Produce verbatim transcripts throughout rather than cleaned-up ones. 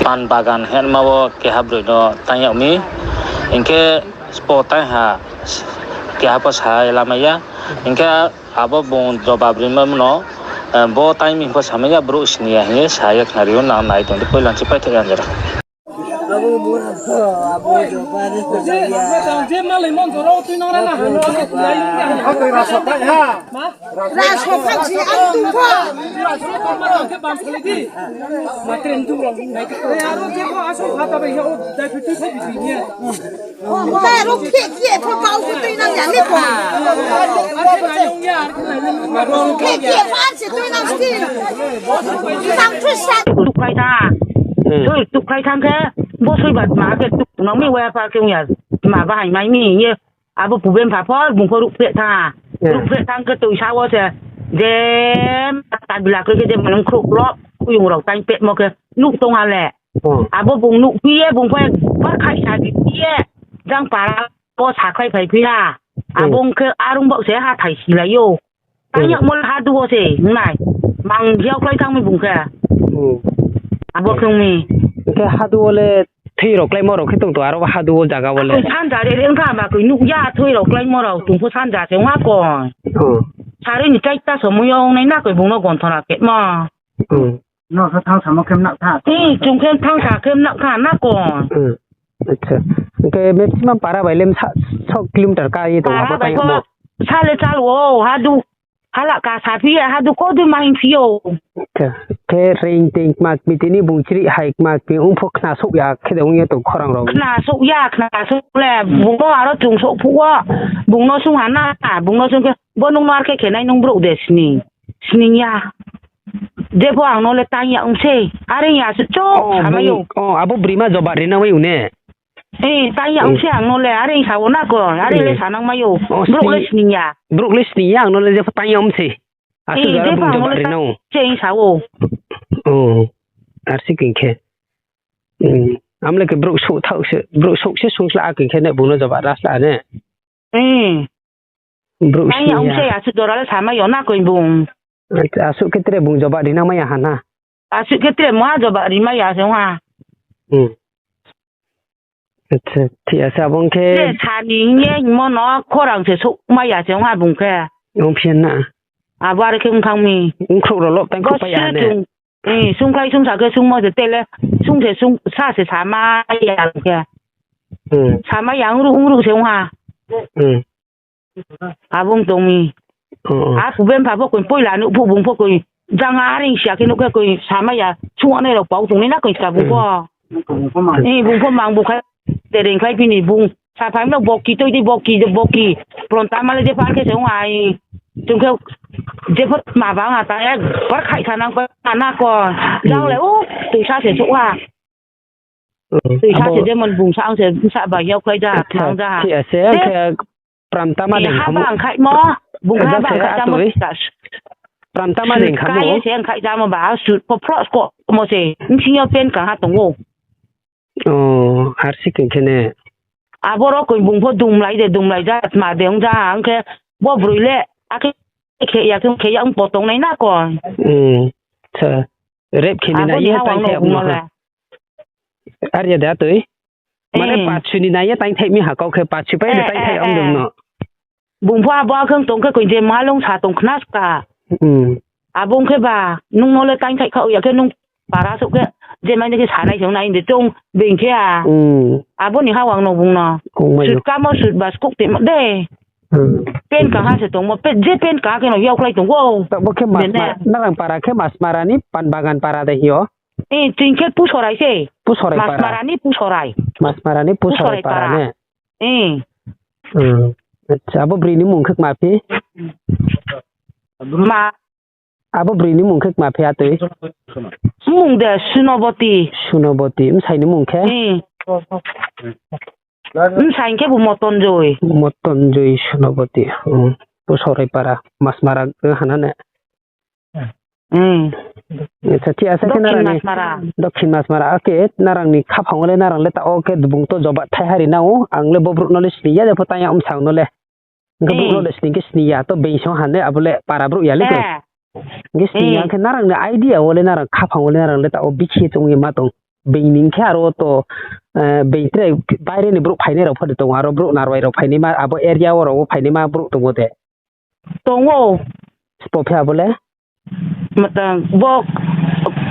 pan bagan hingma wo keha broi no tang yag mi. Hing khe spo tang ha, keha pho sa ye lamai ya. Hing khe abo bung jobab ri ma no, eh, bo tang mi pho samai ya, brouh sini ya hing ye sa ye khnari ou, nang nai tong di, poila se paithai ya jora. Tukkhlai tha. Hmm. Soi tukkhlai thang khe, bo soi ba tma khe tuk nang mi wa pha khe ong ya. Tma bahai mai mi ye. Abo puben pha pho, bung pho ruhphreh tha. Hmm. Ruhphreh thang khe toisa wo se, je, ta bila kroi khe je manung khrouh lo, kuyung rao tang pehmo khe, nuh tong ha le. Hmm. Abo bung nuhphi ye, bung pho ekbar khaihsa di phi ye, jang para wo sakhlai phai phi ha. Hmm. Abo ong khe arung baoh se hathái silai ou. Tang yagmo le hadu wo se, nai. Mang jiao klái tang mi bung khe. Hmm. Abo khe ong mi. Hing khe hadu wo le thoi rao kláimo rao khe tong tong, aro hadu wo zaga wo le. Koi sanja re re ong kha ba, koi nuh ya thoi rao kláimo rao, chung pho sanja se ong ha koi. Hmm. Sari ni chaita somoi yo ong nai na koi bung no gonthona khemo. Hmm. Chung khe thanngsa khe mnakha na koi. Hmm. Acha. Hing khe maximum para bai le sa, so kilometer ka ye tong abo tang yagmo. Sa le chal wo, hadu, hala kasa phi ye, hadu kau dui ma hing phi ou. Acha. Khe reing teing kma kmi tini bung chri hai kma kmi ong pho khnasouh ya khe de ong ye tong khorang rao. Khnasouh ya, khnasouh le, bung no aro chung souh phuh wo, bung no sung ha na, bung no sung khe, bo nung no ar khe khe nai nung brouh de sning, sning ya. Jepho ang no le tang ya ong se. Are ya se chouh samai ou. Abo brima jobab ri nang mai ou ne? Eh, tang ya ong se ang no le, are sa wo na koi, are le sa nang mai ou. Brouh le sning ya. Brouh le sning ya, ang no le jepho tang ya ong se. Asuh jora bung jobab ri nang ou. Se sa ou. Ar si khe khe. Am le khe brouh souh se sungsla khe khe ne bung no jobab ra sla ne. Brouh sning ya ong se, asuh jora le samai yo na koi bung. Asuh khe tre bung jobab ri nang mai ya ha na. Asuh khe tre mungha jobab ri mai ya se ong ha. Acha, thik ase abo ong khe. Sani hing ye hingmo no khorang se souh mai ya se ong ha bung khe. Ong phi na. Abo are khe ong thang mi. Ongkhrouh rao lo tang khe pai ya ne. Sungkhlai sungsa khe sungmo se tele, sung se sung, sa se samai ya khe. Samai ya ongruh ongruh se ong ha. Abo ong tong mi. A puben pha pho koi poila nuh phuh bung pho koi. Jang are sia khe nuh khe koi samai ya. Sung nai rao pau tongnai na koi ska bung pho. Bung pho mang bung khe. Tereng khlai phi ni bung. Saphai no boki toi di boki, boki. Pronta ma le jepho ar khe se ong ai. Chung khe jepho ma bang a ta ekbar khaihsa nang koi na koi. Jang le o, toisa se souh ha. Toisa se jemon bung sa ang se bsa bai yag khlai ja, tang ja. Thik ase, ang khe pramtama dei haba ang khaihmo, bung haba ang khaih jamo. Pramtama dei khaihmo. Kaiye se ang khaih jamo ba, sut pho phloh skomo se, bsing yo pen kang ha tong ou. Ar si khe khe ne. Aboro koi bung pho dumlai de, dumlai ja, tma de ong ja, ang khe bo broi le, akhe khe ya, khe ya ong potong nai na koi. Rep khe ni nai ye tang thai amo le. Ar ya de atoi. Mane pachu ni nai ye tang thai mi ha kau khe pachu pai de tang thai ong dong no. Bung pho abo akheng tong khe koi je malong sa tong khna ska. Abo ong khe ba, nung no le tang thai kha ya khe nung para souh khe, je mai ni khe sanai se ong nai de tong being khe a. Abo ni hawang no bung no. Sut kamo sut ba skuk timo de. Pen kang ha se tongmo, je pen kang ha khe no yag khlai tong ou. Bo khe narang para khe Masmara ni pan bagan para de hing yo. Ching khe Pusorai se. Masmara ni Pusorai. Masmara ni Pusorai para ne. Acha, abo broi ni mung khe kma phi? Abo broi ni mung khe kma phi atoi? Mung de Sunoboti. Sunoboti, bsai ni mung khe? Bsai khe bo Motonjoi. Motonjoi Sunoboti. Pusorai para, Masmara hana ne. Acha, thik ase khe Dokhin Masmara. Dokhin Masmara, oke, narang ni khaphang wo le narang le taoh wo khe bung to joba thai hari nang ou, ang le bo brouh no le sini ya, jepho tang ya bsang no le. Hing khe brouh no le sini khe sini ya, to being song ha ne, abo le para brouh ya le koi. Hing khe sini ya, hing khe narang ni idea wo le narang khaphang wo le narang le taoh wo bikhi chung ye ma tong. being ni khe aro to, eh, being tre baire ni brouh phainai rao pho de tong ou, aro brouh narwai rao phainaima, abo area wo rao wo phainaima brouh tong ou de? Tong ou. Sbo phi abo le? Matang bo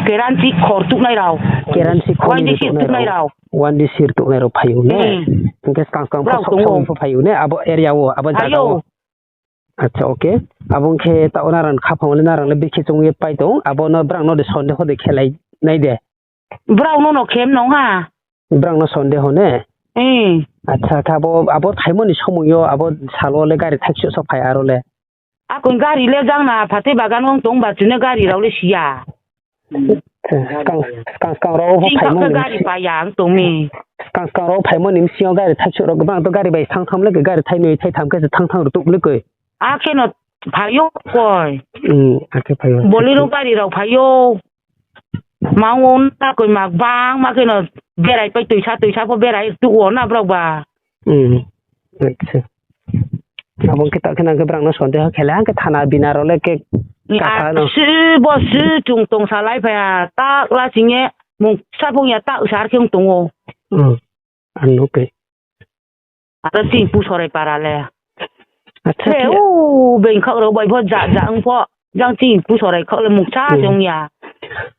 keransi khor tuhnai rao. Keransi khor tuhnai rao. Wandi sir tuhnai rao phai ou ne? Hmm. Hing khe skang skang brao pho tong ou. Pho phai ou ne? Abo area wo, abo zaga wo. Acha, okay. Abo ong khe taoh wo narang khaphang le narang le bikhe chung ye pai tong, abo no brang no de sonde ho de khelai nai de. Brao no no khem nong ha. Brang no sonde ho ne? Hmm. Acha, khe abo, abo thaimo ni somoi yo, abo sal wo le gari thaiksuh so phai aro le? Akon gari le jang na phathai bagan ong tong ba chune gari rao le si ya. Skang, skang, skang rao pho phaimo ni gari bsing-, pa ya ang tong mi. Skang, skang rao phaimo ni bsing yo gari thaiksuh rao gbang to gari bai thang tham le koi, gari thainoi thaitham khe se thang thang rtuh le koi. Akhe no phai ou koi. Hmm, akhe phai ou. Bolero gari rao phai ou. Mang ou na koi ma gbang ma khe no berai pai toisa toisa pho berai rtuh wo na brao ba. Hmm. Acha. Abo khe taoh khe nang khe brang no sonde ho khelai, ang khe thana bina rao le khe kasa no. Si bo si chung tong salai phai ha, tak la sing ye mungsa phung ya tak sar khe ong tong ou. Hmm. Ano khe. Aro chini Pusorai para le. Acha, khe o being khaoh rao bai pho ja, ja ong pho. Jang chini Pusorai khaoh le mungsa se ong ya.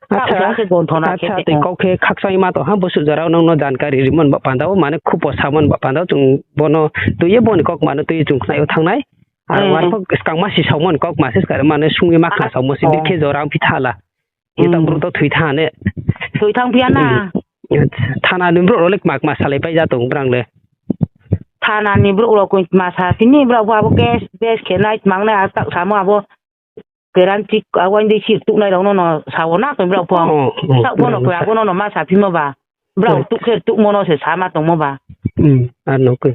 Acha, khe gonthona khe acha, tei kau khe khakchang ma tong ha, bosuh jora nang no jankari rimo ni ba panda wo, mane khupo samo ni ba panda wo, chung bo no tui ye bo ni kaukma no tui ye chung khnai yo thanng nai. Aro ar pho skang ma si samo ni kaukma se skang mane sung ye ma khna samo se, bikhe jora ong phi tha la. Ye tang brouh to thoi thanng ne. Thoi thanng phi ya na. Thana ni brouh rao le kma kma salai pai ja tong brang le. Thana ni brouh rao koi kma sa phi ni brao pho abo case, case khe nai tmang nai, a taoh samo abo keransi, a wandi sir tuhnai rao no no sa wo na koi brao pho. Taoh pho no koi abo no no ma sa phimo ba. Brao tuh khe tuhmo no se sa ma tongmo ba. Ano koi.